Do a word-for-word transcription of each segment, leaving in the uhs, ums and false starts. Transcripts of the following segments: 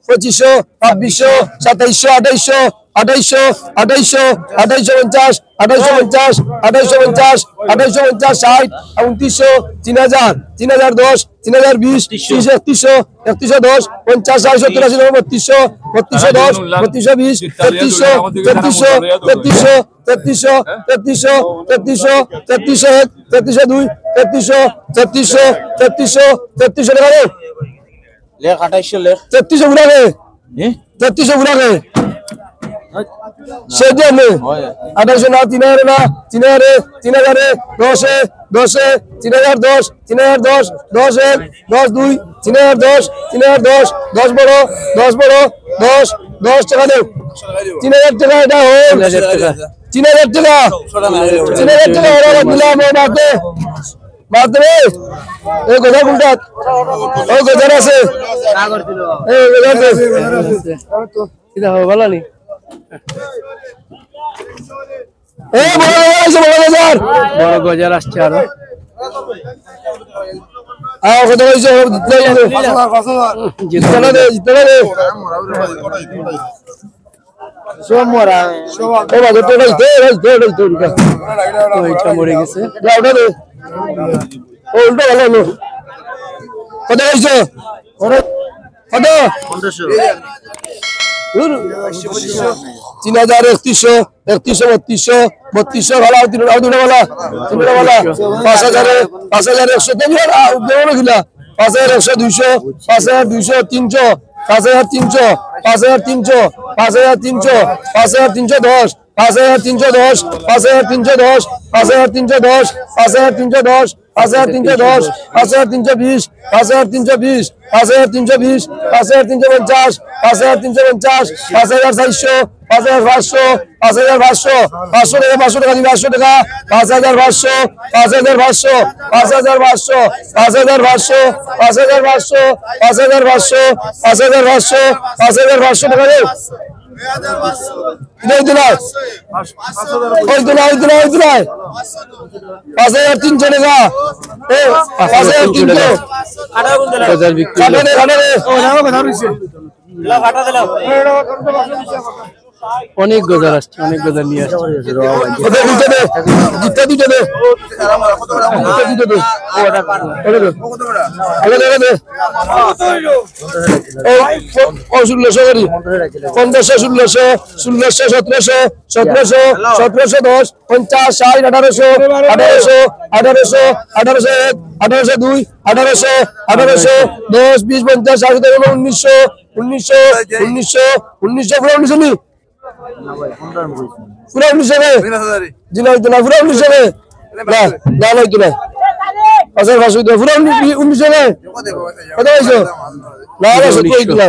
পঁচিশশো, ছাব্বিশশো, সাতাইশশো, আঠাইশশো, আঠাইশশো, আঠাইশশো, আঠাইশশো পঞ্চাশ, আঠাইশশো পঞ্চাশ, আঠাইশশো পঞ্চাশ, আঠাইশশো পঞ্চাশ, ষাট, উনত্রিশশো, তিন হাজার, তিন হাজার দশ, তিন হাজার বিশ, তিরিশ, একত্রিশশো, একত্রিশশো দশ, পঞ্চাশ, ষাট, সত্তর, আশি, নব্বই, বত্রিশশো, বত্রিশশো দশ, বত্রিশশো বিশ, তেত্রিশশো, তেত্রিশশো, তেত্রিশশো, তেত্রিশশো, তেত্রিশশো, তেত্রিশশো, তেত্রিশশো এক, তেত্রিশশো দুই, তেত্রিশশো, তেত্রিশশো, তেত্রিশশো, তেত্রিশশো টাকা দেও। লেখ, আঠাইশশো লেখ। তেত্রিশশো ঘুরাকে। হ্যাঁ? তেত্রিশশো ঘুরাকে। সে যে আমি। হয়। আঠাইশশো না, তিন হাজার না, তিন হাজারে, তিন হাজারে, দশে, দশে, তিন হাজার দশ, তিন হাজার দশ, দশ এক, দশ দুই, তিন হাজার দশ, তিন হাজার দশ, দশ বড়, দশ বড়, দশ, দশ টাকা দেও। তিন হাজার টাকা এটা হোক। তিন হাজার টাকা। তিন হাজার টাকা। তিন হাজার টাকা ওরা দিলাম, ওই মাতে। মাতে রে। এই গজার কোনটা? ওই গজার আছে। এই গজার আছে। কিতা হবে, ভালা নি? এ, বড় গজার আছে, বড় গজার। বড় গজার আসছে আরো। আ, কত কইছো? জিততে না দে, জিততে না দে। সব মরা। ও, বাজার তো নাই, দে, দে, দে, দে, দে। ও, এটা মরে গেছে। যা, ওটা দে। ও, উল্টো গেল, উল্টো। কত কইছো? কত? ধুর। তিন হাজার, একত্রিশশো, একত্রিশশো, বত্রিশশো, বত্রিশশো, ভালা, তিন, আর দুটো ভালা, তিনটা ভালা। পাঁচ হাজারে, পাঁচ হাজার একশো, তো বিরাট, আ, উদ্যোগ হলো কিনা? পাঁচ হাজার একশো, দুইশো, পাঁচ হাজার দুইশো, তিনশো, পাঁচ হাজার তিনশো, পাঁচ হাজার তিনশো, পাঁচ হাজার তিনশো, পাঁচ হাজার তিনশো দশ, পাঁচ হাজার তিনশো দশ, পাঁচ হাজার তিনশো দশ, পাঁচ হাজার তিনশো দশ, পাঁচ হাজার তিনশো দশ, পাঁচ হাজার তিনশো দশ, পাঁচ হাজার তিনশো বিশ, পাঁচ হাজার তিনশো বিশ, পাঁচ হাজার তিনশো বিশ, পাঁচ হাজার তিনশো পঞ্চাশ, পাঁচ হাজার তিনশো পঞ্চাশ, পাঁচ হাজার চারশো, পাঁচ হাজার পাঁচশো, পাঁচ হাজার পাঁচশো, পাঁচশো টাকা, পাঁচশো টাকা দিবি, পাঁচশো টাকা, পাঁচ হাজার পাঁচশো, পাঁচ হাজার পাঁচশো, পাঁচ হাজার পাঁচশো, পাঁচ হাজার পাঁচশো, পাঁচ হাজার পাঁচশো, পাঁচ হাজার পাঁচশো, পাঁচ হাজার পাঁচশো, পাঁচ হাজার পাঁচশো টাকা দে। ইটা হইতো না। হইতো না, হইতো না, হইতো না। পাঁচ হাজার তিনশো টাকা। এ, পাঁচ হাজার তিনশো। বাজার বিক্রি হলো। কাটা দে, কাটা দে। অনেক গজার আসছে, অনেক গজার নিয়ে আসছে। ওদের দুটো দে, দুটো দুটো দে। দুটো দুটো দে। ওটা দে। ওটা দে, ওটা দে। ও, ও, ষোলোশো করি। পনেরোশো, ষোলোশো, ষোলোশো, সতেরোশো, সতেরোশো, সতেরোশো দশ, পঞ্চাশ, ষাট, আঠারোশো, আঠারোশো, আঠারোশো, আঠারোশো এক, আঠারোশো দুই, আঠারোশো, আঠারোশো দশ, বিশ, পঞ্চাশ, ষাট, সত্তর, উনিশশো, উনিশশো, উনিশশো, উনিশশো, পুরা উনিশশো নি? পুরা উনিশশো রে? জি না, হইতো না, পুরা উনিশশো রে? না, না, না, হইতো না। আচ্ছা, পাঁচশো হইতো না। পুরা উনিশ-, উনিশশো রে? কত হইছে? না, না, সত্য হইতো না।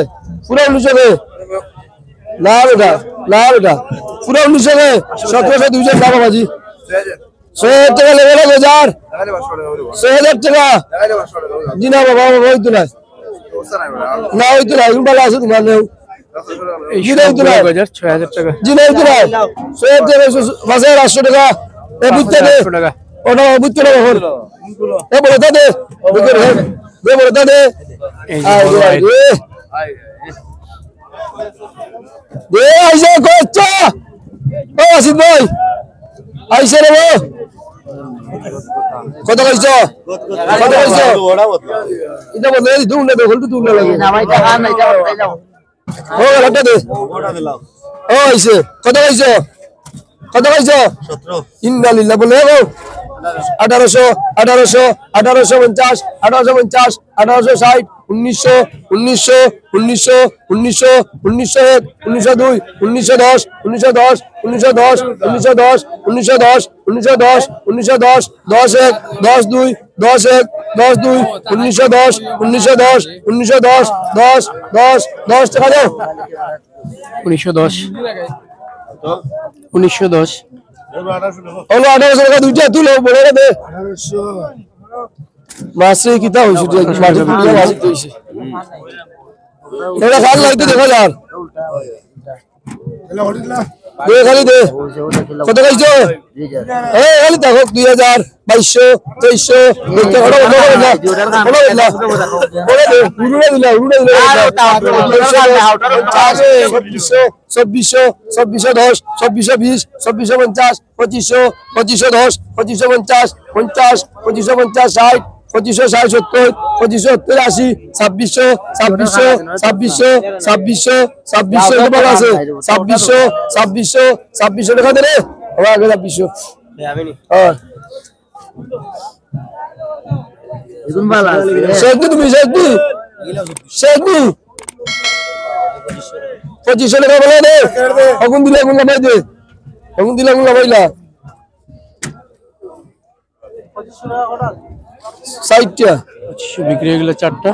পুরা উনিশশো রে? না বেটা, না বেটা। পুরা উনিশশো রে? সতেরোশো দুইজন না বাবাজি। ছয় হাজার টাকা লেগে লাগে যার। ছয় হাজার টাকা। জি না বাবা, বাবা, হইতো না। না, হইতো না, এখন ভালো আছে তোমার নেও। এই জি, না, হইতো না। ছয় হাজার টাকা। জি, না, হইতো না। ছয় হাজার টাকা, পাঁচ হাজার আটশো টাকা। এ, বুঝতে দে। আটশো টাকা। ওটা বুঝতে না এখন। এ, বড়টা দে। বুঝতে দে। দে, বড়টা দে। এই যে আয়, বড় দে, আয়। দে। দে, আইসে, কইচ্ছা। ও, আসিফ ভাই। আইসে রে, ও। কত কইছো? কত কইছো? এটা বলে, এই দুটো দেখো, দুটো লাগে। না, ভাই, টাকা নাই, টাকা নাই, টাকা নাই। ও, একটা দে। ও, আইছে। কত পাইছো? কত পাইছো? সতেরো। ইন্না লিল্লাহ বলে, ও। আঠারোশো, আঠারোশো, আঠারোশো পঞ্চাশ, আঠারোশো পঞ্চাশ, আঠারোশো ষাট, উনিশশো, উনিশশো, উনিশশো, উনিশশো, উনিশশো এক, উনিশশো দুই, উনিশশো দশ, উনিশশো দশ, উনিশশো দশ, উনিশশো দশ, উনিশশো দশ, উনিশশো দশ, দশ এক, দশ দুই, দশ এক, দশ দুই, উনিশশো দশ, উনিশশো দশ, উনিশশো দশ, দশ, দশ, দশ টাকা দাও। উনিশশো দশ। উনিশশো দশ। হলো আঠারোশো টাকা দুইটা তুলো, বড় করে দে। মাসে কিতা হইছে? তুই মাটি তুলে মাসে তুইছে। এটা খাল লাগতে দেখা যার। দে, খালি দে। কত খাইছো? এ, খালি দেখো, দুই হাজার, বাইশশো, তেইশশো, দেখতে কত, কত, কত, কত, কত, কত, কত দে, উড়ুড়ে দিলা, উড়ুড়ে দিলা, পঞ্চাশ, ছাব্বিশশো, ছাব্বিশশো, ছাব্বিশশো দশ, ছাব্বিশশো বিশ, ছাব্বিশশো পঞ্চাশ, পঁচিশশো, পঁচিশশো দশ, পঁচিশশো পঞ্চাশ, পঞ্চাশ, পঁচিশশো পঞ্চাশ, ষাট, পঁচিশশো ষাট, সত্তর, পঁচিশশো সত্তর, আশি, ছাব্বিশশো, ছাব্বিশশো, ছাব্বিশশো, ছাব্বিশশো, ছাব্বিশশো, এটা ভালো আছে। ছাব্বিশশো, ছাব্বিশশো, ছাব্বিশশো টাকা দে রে। আমার আগে ছাব্বিশশো। হ্যাঁ। এখন ভালো আছে। শেষ নি তুমি, শেষ নি? শেষ নি? পঁচিশশো টাকা বলে দে। এখন দিলে এখন লাভাই দে। এখন দিলে এখন লাভাইলা। ষাটটা। পঁচিশশো বিক্রি হয়ে গেল চারটা।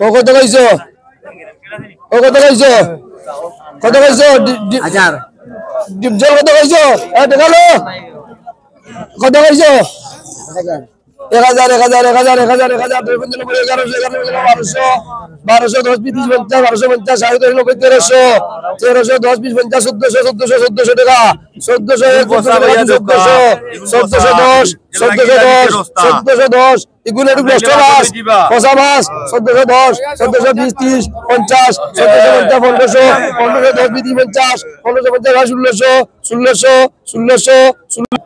ও কত খাইছো? ও কত খাইছো? কত খাইছো? ডি-, ডি-, হাজার। ডিপ জল কত খাইছো? এ, টাকা লো। কত খাইছো? এক হাজার, এক হাজার, এক হাজার, এক হাজার, এক হাজার, দুই পঞ্চাশ, নব্বই, এগারোশো, এগারোশো, বারোশো, বারোশো দশ, বিশ, তিরিশ, পঞ্চাশ, বারোশো পঞ্চাশ, ষাট, নব্বই, তেরোশো, তেরোশো দশ, বিশ, পঞ্চাশ, চোদ্দশো, চোদ্দশো, চোদ্দশো টাকা, চোদ্দশো এক, চোদ্দশো, চোদ্দশো দশ, চোদ্দশো দশ, চোদ্দশো দশ, এগুলো একটু নষ্ট মাছ, পচা মাছ, চোদ্দশো দশ, চোদ্দশো বিশ, তিরিশ, পঞ্চাশ, চোদ্দশো পঞ্চাশ, পনেরোশো, পনেরোশো দশ, বিশ, তিরিশ, পঞ্চাশ, পনেরোশো পঞ্চাশ, ষোলোশো, ষোলোশো, ষোলোশো, ষোলো।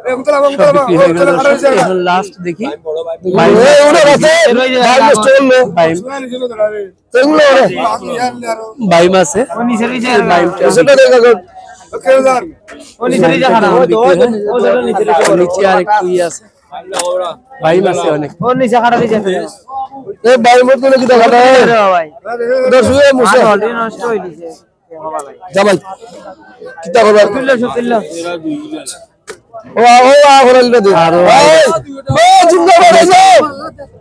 সব বিক্রি হয়ে গেল দর্শক। এখন লাস্ট দেখি। বাইম। এই, ওরা রাতে বাইম নষ্ট করলো। বাইম। তো এগুলো ওরা। বাইম আছে। বাইমটা। নিচে আর একটু ইয়ে আছে। বাইম আছে অনেক। এই বাইম তো নাকি দেখা যায়? দর্শক, এই মশা। নষ্ট হয়ে গেছে। যা ভাই। কিতা করবা? তুললো, সব তুললো। ও, ও, ও, ও, ও, ও, দে। আরো এই, ও, জিন্দা বাড়াই যাও।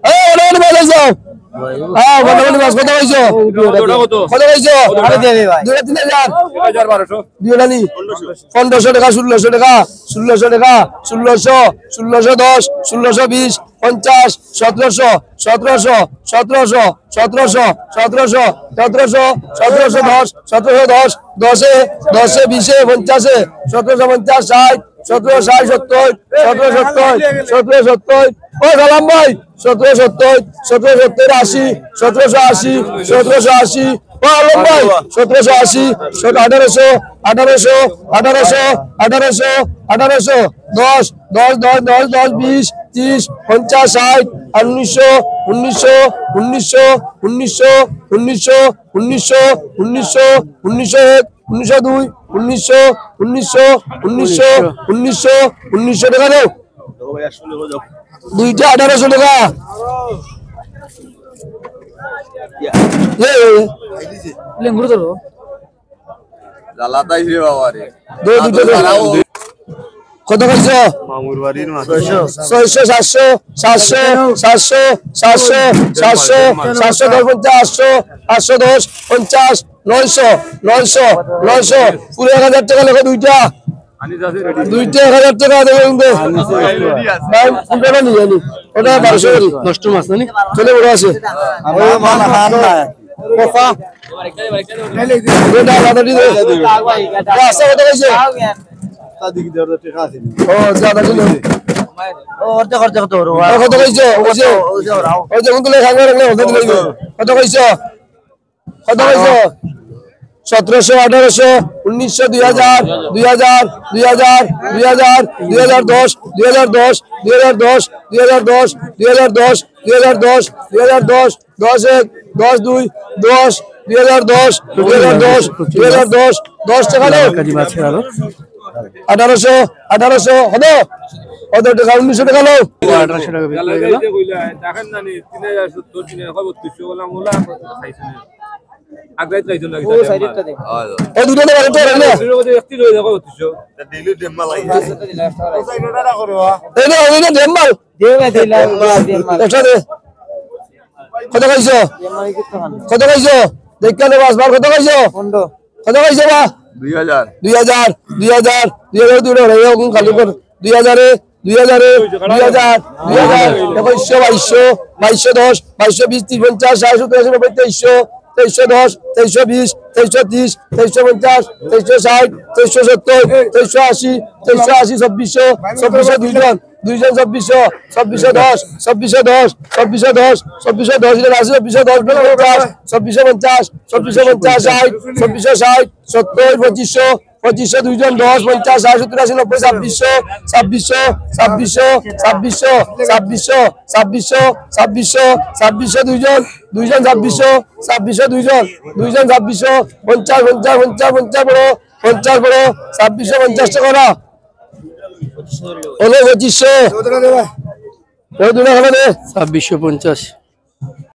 এই, ওটা, ওটা বাড়াই যাও। হ্যাঁ, মোটামুটি মাছ কত পাইছো? কত? কত পাইছো? আরে দে, দে ভাই। দুইটা তিন হাজার। এক হাজার বারোশো। দুইটা নি? পনেরোশো টাকা, ষোলোশো টাকা, ষোলোশো টাকা, ষোলোশো, ষোলোশো দশ, ষোলোশো বিশ, পঞ্চাশ, সতেরোশো, সতেরোশো, সতেরোশো, সতেরোশো, সতেরোশো, সতেরোশো, সতেরোশো দশ, সতেরোশো দশ, দশে, দশে, বিশে, পঞ্চাশে, সতেরোশো পঞ্চাশ, ষাট, সতেরোশো ষাট, সত্তর, সতেরোশো সত্তর, সতেরোশো সত্তর, ও সালাম ভাই, সতেরোশো সত্তর, সতেরোশো সত্তর, আশি, সতেরোশো আশি, সতেরোশো আশি, ও আলম ভাই, সতেরোশো আশি, সত-, আঠারোশো, আঠারোশো, আঠারোশো, আঠারোশো, আঠারোশো, দশ, দশ, দশ, দশ, দশ, বিশ, তিরিশ, পঞ্চাশ, ষাট, উনিশশো, উনিশশো, উনিশশো, উনিশশো, উনিশশো এক, উনিশশো, উনিশশো, উনিশশো, উনিশশো, উনিশশো, উনিশশো টাকা দাও। দুইটা আঠারোশো টাকা। এ, এ, এ। লেঙ্গুর ধরো। জ্বালাতাই রে বাবা রে। দে, দুটো দে। কত কইছো? মামুর বাড়ির মাছ। ছয়শো, সাতশো, সাতশো, সাতশো, সাতশো, সাতশো, সাতশো দশ, পঞ্চাশ, আটশো, আটশো দশ, পঞ্চাশ, নয়শো, নয়শো, নয়শো, পুরো এক হাজার টাকা লেখা দুইটা। দুইটা এক হাজার টাকা দেবে কিন্তু। ভাই, কোনটা নিয়ে জানি? ওটা বারোশো করি। নষ্ট মাছ না নি? চলে বড় আছে। আমার মাল হার না। কোফা। ওটা আলাদা দিয়ে দে। রাস্তা কত কইছে? ও, যা, যা, যা। ও, অর্ধেক, অর্ধেক তো ওর। ও, কত কইছো? ওই যে, ওই যে, ওই যে, কোন তুলে খাবার রাখলে, ওটা দিলে। কত কইছো? কত কইছো? সতেরোশো, আঠারোশো, উনিশশো, দুই হাজার, দুই হাজার, দুই হাজার, দুই হাজার, দুই হাজার দশ, দুই হাজার দশ, দুই হাজার দশ, দুই হাজার দশ, দুই হাজার দশ, দুই হাজার দশ, দুই হাজার দশ, দশ এক, দশ দুই, দশ, দুই হাজার দশ, দুই হাজার দশ, দুই হাজার দশ, দশ টাকা দাও। কাজী মাছ আরো। আঠারোশো, আঠারোশো, কত? কত টাকা? উনিশশো টাকা দাও। আঠারোশো টাকা বিক্রি হয়ে গেল। দেখেন না নি, তিন হাজার সত্তর, তিন হাজার, কয় বত্রিশশো বললাম, বললাম, খাইছে না। আগে খাইছে না, ও, খাইছে না। সাইডটা দে। এই দুটো তো বাড়িতে রাখলে। দুটো বোধহয় একত্রিশ হয়ে যাবে, বত্রিশশো। এটা ডেইলি ডেম্বা লাগে। এই না, ওই না, ডেম্বা। দে ভাই, দে, লাভ, লাভ, দে, লাভ। একটা দে। কত খাইছো? কত খাইছো? দেখ কেন বাস বার কত খাইছো? পনেরো। কত খাইছো বা? দুই হাজার। দুই হাজার, দুই হাজার, দুই হাজার, দুই হাজার, এই রকম খালি কর। দুই হাজারে, দুই হাজারে, দুই হাজার, দুই হাজার, একুশশো, বাইশশো, বাইশশো দশ, বাইশশো বিশ, তিরিশ, পঞ্চাশ, ষাট, সত্তর, আশি, নব্বই, তেইশশো, তেইশশো দশ, তেইশশো বিশ, তেইশশো ত্রিশ, তেইশশো পঞ্চাশ, তেইশশো ষাট, তেইশশো সত্তর, তেইশশো আশি, তেইশশো আশি, ছাব্বিশশো, ছাব্বিশশো দুইজন, দুইজন ছাব্বিশশো, ছাব্বিশশো দশ, ছাব্বিশশো দশ, ছাব্বিশশো দশ, ছাব্বিশশো দশ, এটা আছে ছাব্বিশশো দশ, পঞ্চাশ, ছাব্বিশশো পঞ্চাশ, ছাব্বিশশো পঞ্চাশ, ষাট, ছাব্বিশশো ষাট, সত্তর, পঁচিশশো, পঁচিশশো দুইজন, দশ, পঞ্চাশ, ষাট, সত্তর, আশি, নব্বই, ছাব্বিশশো, ছাব্বিশশো, ছাব্বিশশো, ছাব্বিশশো, ছাব্বিশশো, ছাব্বিশশো, ছাব্বিশশো দুইজন, দুইজন ছাব্বিশশো, ছাব্বিশশো দুইজন, দুইজন ছাব্বিশশো, পঞ্চাশ, পঞ্চাশ, পঞ্চাশ, পঞ্চাশ বড়, পঞ্চাশ বড়, ছাব্বিশশো পঞ্চাশ টাকা না। হলো পঁচিশশো। ওই দুটো হলো রে। ছাব্বিশশো পঞ্চাশ।